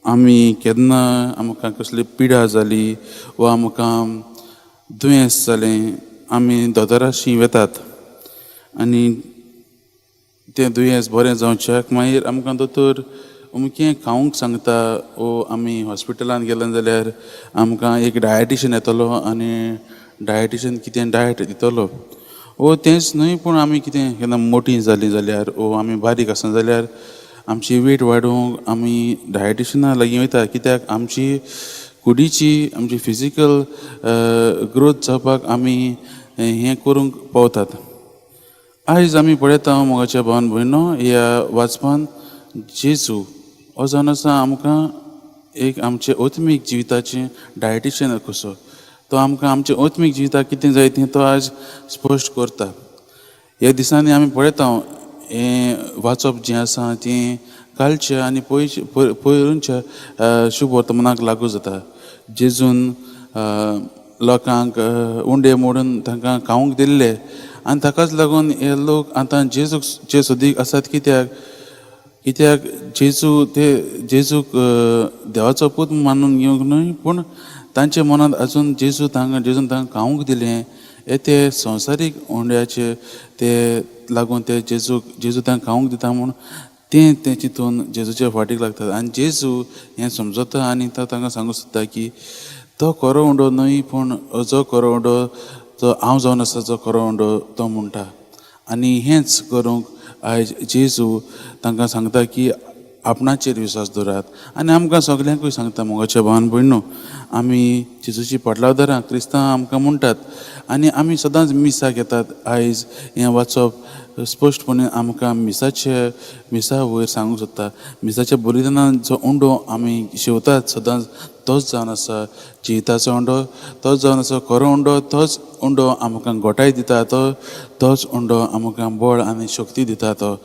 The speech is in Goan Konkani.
आमी केन्ना आमकां कसली पिडा जाली वा आमकां दुयेंस जालें, आमी दोतोराशी वेतात आनी तें दुयेंस बरें जावच्याक मागीर आमकां दोतोर अमकें खावंक सांगता वो आमी हॉस्पिटलान गेले जाल्यार आमकां एक डायटिशन येतलो आनी डायटिशन कितें डायट दितलो. वो तेंच न्हय, पूण आमी कितें केन्ना मोटी जालीं जाल्यार वो आमी बारीक आसा जाल्यार आमची वेट वाडोवंक आमी डायटिशना लागीं वयता, कित्याक आमची कुडीची आमची फिजिकल ग्रोथ जावपाक आमी हें करूंक पावतात. आयज आमी पळयता, मोगाच्या भावान भयणो, ह्या वाचपान जेजू हो जावन आसा आमकां एक आमचे आत्मीक जिविताचें डायटिशन कसो. तो आमकां आमच्या आत्मीक जिविताक कितें जाय तें तो आज स्पश्ट करता. ह्या दिसांनी आमी पळयता, हें वाचप जें आसा तें कालच्या आनी पयच्या पयरूच्या शुभ वर्तमानाक लागू जाता. जेजून लोकांक उंडे मोडून तांकां खावंक दिल्ले आनी ताकाच लागून हे लोक आतां जेजूक जे सोदीक आसात, कित्याक कित्याक जेजू ते जेजूक देवाचो पूत मानून घेवंक न्हय, पूण तांच्या मनांत अजून जेजू तांकां जेजून तांकां खावंक दिलें हे ते संवसारीक उंड्याचे ते लागून ते जेजूक जेजू तांकां खावंक दिता म्हूण तें तें चिंतून जेजूच्या फाटीक लागतात. आनी जेजू हें समजता आनी तो तांकां सांगूंक सोदता की तो खरो उंडो न्हय, पूण जो खरो उंडो तो हांव जावन आसा जो खरो उंडो तो म्हणटा. आनी हेंच करूंक आयज जेजू तांकां सांगता की आपणाचेर विस्वास दवरात आनी आमकां सगल्यांकूय सांगता. मोगाच्या भावान भयणो, आमी जेजूची पाटलावदारां क्रिस्तांव आमकां म्हणटात आनी आमी सदांच मिसाक येतात. आयज हें वाचप स्पश्टपणे आमकां मिसाचे मिसा वयर सांगूंक सोदता. मिसाच्या बलिदानान जो उंडो आमी शेवतात सदांच, तोच जावन आसा जिविताचो उंडो, तोच जावन आसा खरो उंडो, तोच उंडो आमकां घोटाय दिता, तो तोच उंडो आमकां बळ आनी शक्ती दिता तो.